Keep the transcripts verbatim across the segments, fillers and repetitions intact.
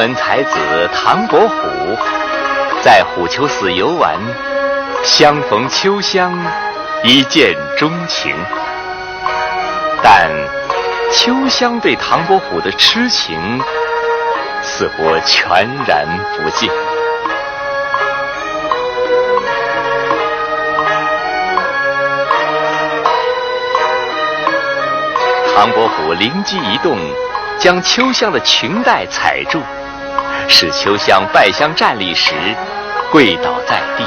人才子唐伯虎在虎丘寺游玩，相逢秋香，一见钟情。但秋香对唐伯虎的痴情似乎全然不见。唐伯虎灵机一动，将秋香的裙带采住，使秋香拜相站立时跪倒在地。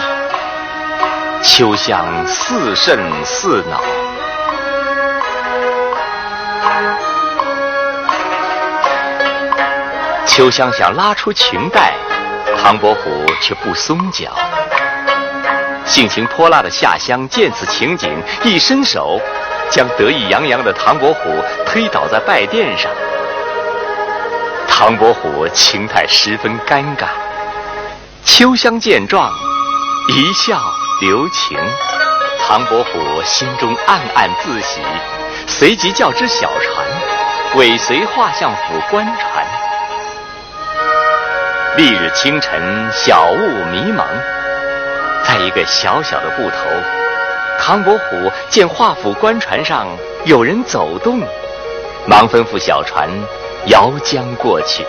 秋香似瘆似恼。秋香想拉出裙带，唐伯虎却不松脚。性情泼辣的夏香见此情景，一伸手，将得意洋洋的唐伯虎推倒在拜垫上。唐伯虎情态十分尴尬。秋香见状，一笑留情。唐伯虎心中暗暗自喜，随即叫只小船，尾随画像府官船。 历日清晨，晓雾迷蒙，在一个小小的埠头，唐伯虎见画府官船上有人走动，忙吩咐小船摇江过去。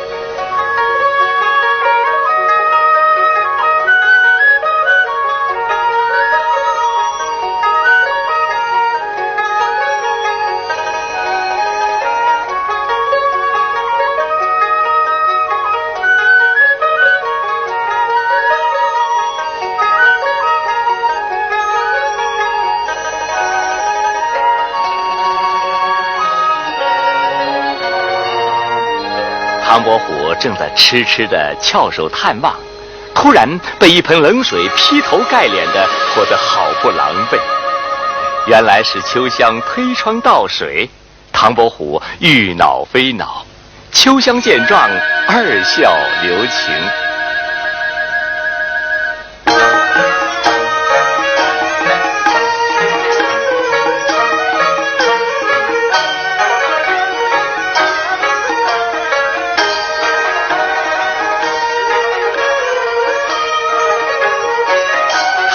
唐伯虎正在痴痴地翘首探望，突然被一盆冷水劈头盖脸地泼得好不狼狈。原来是秋香推窗倒水，唐伯虎欲恼非恼，秋香见状，二笑留情。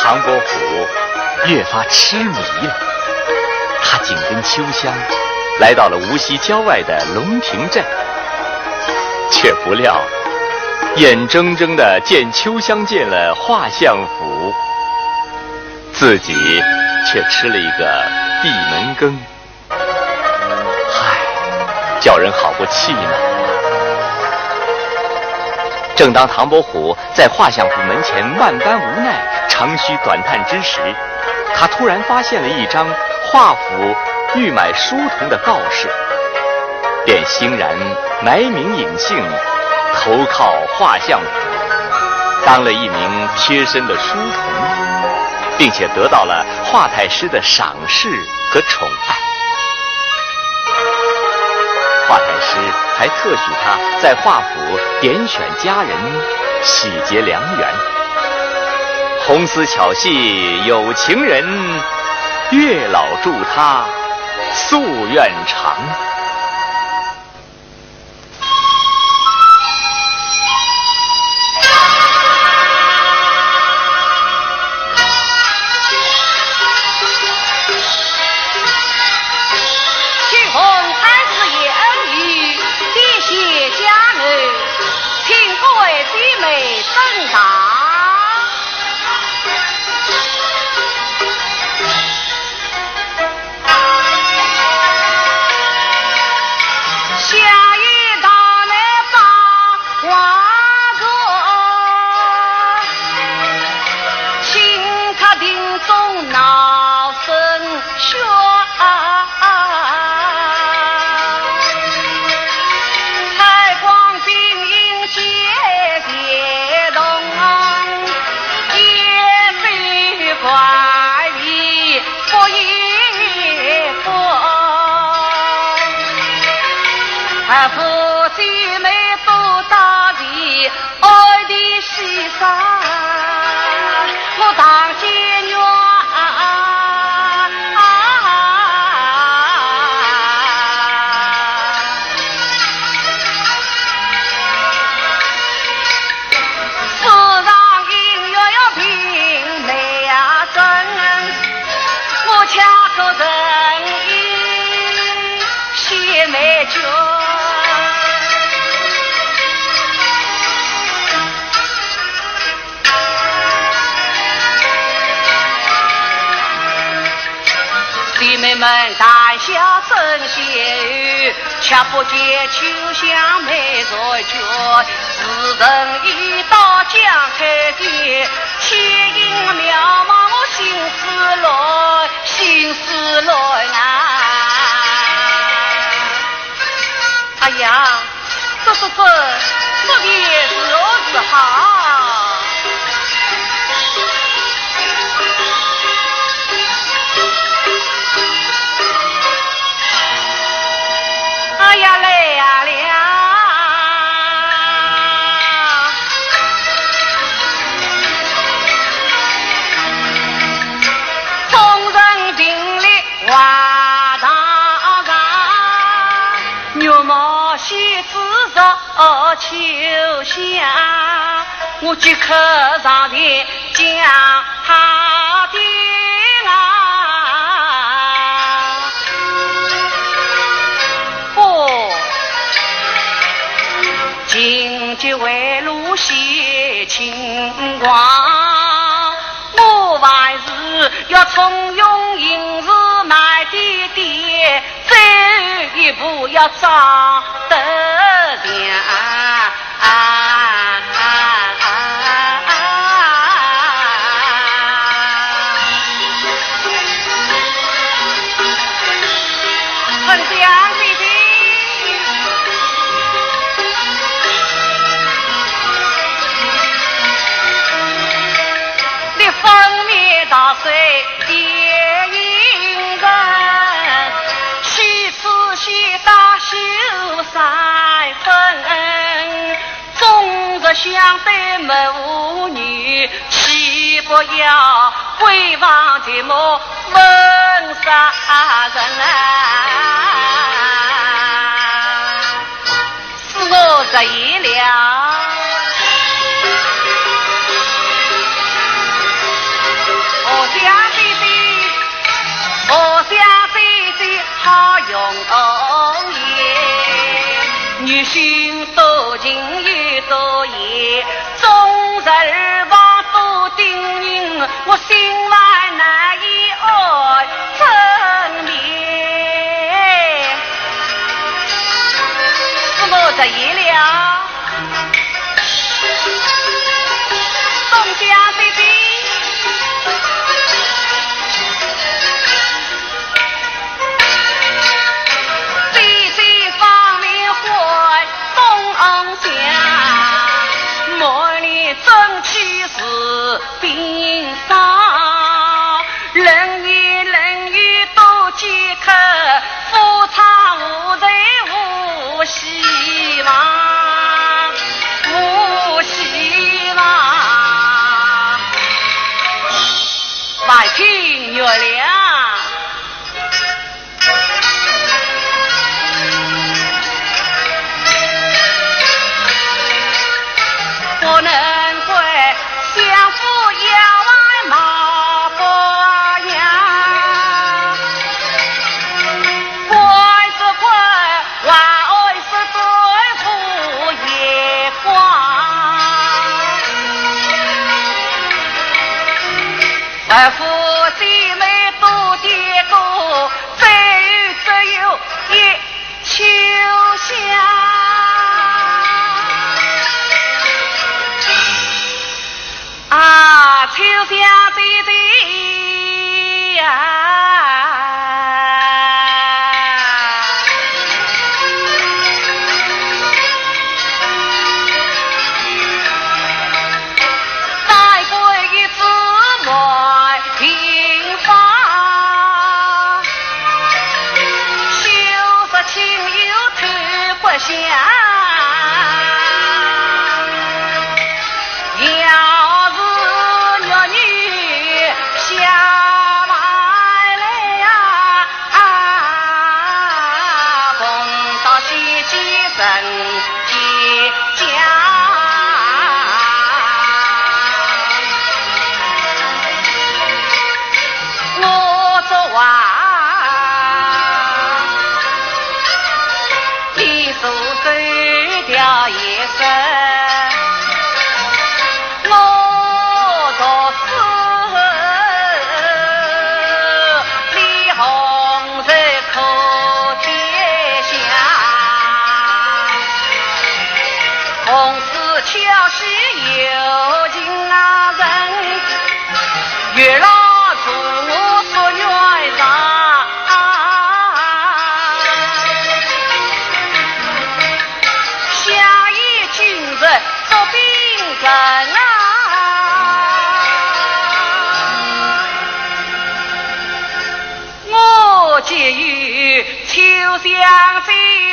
唐伯虎越发痴迷了，他紧跟秋香来到了无锡郊外的龙亭镇，却不料眼睁睁地见秋香进了画像府，自己却吃了一个闭门羹。唉，叫人好不气恼啊！正当唐伯虎在画像府门前万般无奈、长吁短叹之时，他突然发现了一张画府预买书童的告示，便欣然埋名隐姓，投靠画像府，当了一名贴身的书童，并且得到了华太师的赏识和宠爱。华太师还特许他在华府点选佳人，喜结良缘。红丝巧戏有情人，月老助他夙愿长。门谈笑正闲语，却不见秋香美人绝。自从已到江海边，天影渺茫，我心思乱，心思乱啊！哎呀， 这这这，这便如何是好？哎呀，来呀了！众人并列 话堂上，月貌戏子入秋香，我即刻上前将她定啊。哦，情急为路险轻狂， 我还是要从容行事慢点点，走一步要装得像。春香姐姐。 你分明大水的行人，须知须打修三分，终日相对母女，岂不要闺房寂寞问啥人啊？ 是我失言了。荷香姐姐，荷香姐姐好容颜，女性多情又多言，终日耳旁多叮咛，我心怀难以安枕眠。 是我失言了。冬香姐姐，姐姐芳名唤冬香，满脸正气是 鬓霜，冷言冷语多饥渴，夫唱无罪无希望，无希望。外听月亮。 不能怪相府要来骂不呀，怪只怪还爱是对付眼光。 二府姐妹多点个，只有只有一秋香。啊，秋香姐姐呀！ 再过一次外庭芳，休说亲友看不下。要是玉女人啊，我就有秋香姐。